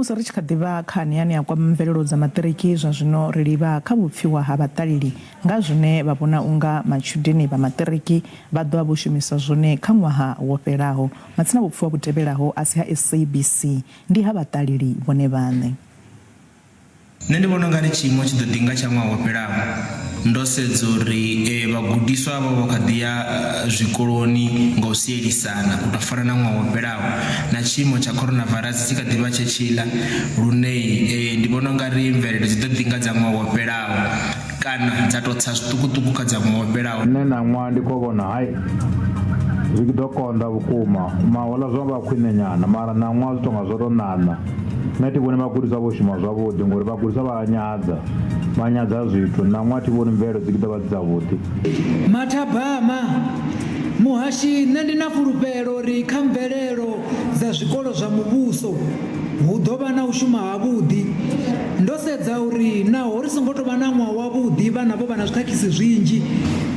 Musi ri tshi kha ḓi vha kha ane a kwama mvelelo dza maṱiriki, zwa zwino ri livha kha vhupfiwa ha vhaṱaleli nga zwine vha vhona u nga matshudeni vha maṱiriki vha ḓo vha vho shumisa zwone kha ṅwaha wo fhelaho. Matsina vhupfiwa vhu tevhelaho a si ha SABC, ndi ha vhaṱaleli vhone vhaṋe. Nṋe ndi vhona ungari tshiimo tshi ḓo ḓi nga tsha ṅwaha wo fhelaho ndo sedza uri vhagudiswa vha vha kha ḓi ya zwikoloni nga u sielisana u tou fana na ṅwaha wo fhelaho na tshiimo tsha coronavirus tshi kha ḓi vha tshetshila lune ndi vhona ungari mvelelo dzi ḓo ḓi nga dza ṅwaha wo fhelaho kana dza tou tsa zwiṱukuṱuku kha dza ṅwaha wo fhelaho. Nṋe ṋaṅwaha ndi khou vhona hai zwi ḓo konḓa vhukuma mahoḽa zwo vha khwine nyana mara ṋaṅwaha zwi tonga zwo to ṋaṋa nṋe thi vhoni vhagudiswa vho shuma zwavhuḓi ngori vhagudiswa vha nyadza vha nyadza zwithu ṋaṅwaha thi vhoni mvelelo dzi ḓo vha dzi dzavhuḓi. Mathabama, Muhashi nṋe ndi na fulufhelo uri kha mvelelo dza zwikolo zwa muvhuso hu ḓo vha na u shuma havhuḓi. Ndo sedza uri naho ri songo tou vha na ṅwaha wavhuḓi vhana vho vha na zwikhakhisi zwinzhi,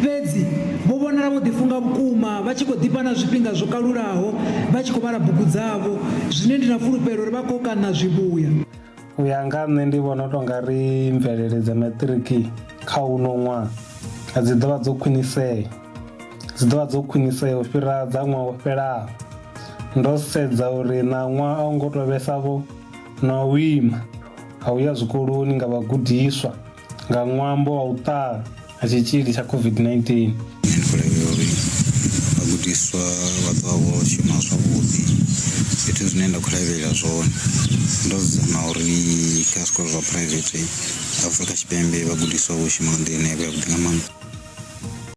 fhedzi vho vhonala vho ḓifunga vhukuma vha tshi khou ḓifha na zwifhinga zwo kalulaho vha tshi khou vhala bugu dzavho, zwine ndi na fulufhelo uri vha khou kaṋa zwivhuya. U ya nga ha nṋe ndi vhona u tou nga ri mvelele dza maṱiriki kha uno ṅwaha a dzi ḓo vha dzo khwinisea, dzi ḓo vha dzo khwinisea u fhira dza ṅwaha wo fhelaho. Ndo sedza uri ṋaṅwaha a hu ngo tou vhesa vho na u ima ha u ya zwikoloni nga vhagudiswa nga ṅwambo wa u ṱaha ha tshitzhili tsha COVID-19. Nṋe ndi khou lavhelela uri vhagudiswa vha ḓo vha vho shuma zwavhuḓi fhethu zwine nda khou lavhelela zwone ndo sedza na uri kha zwikolo zwa phuraivethe Afrika Tshipembe vhagudiswa vho shuma nga nḓila ine ya vha yavhuḓi nga maanḓa.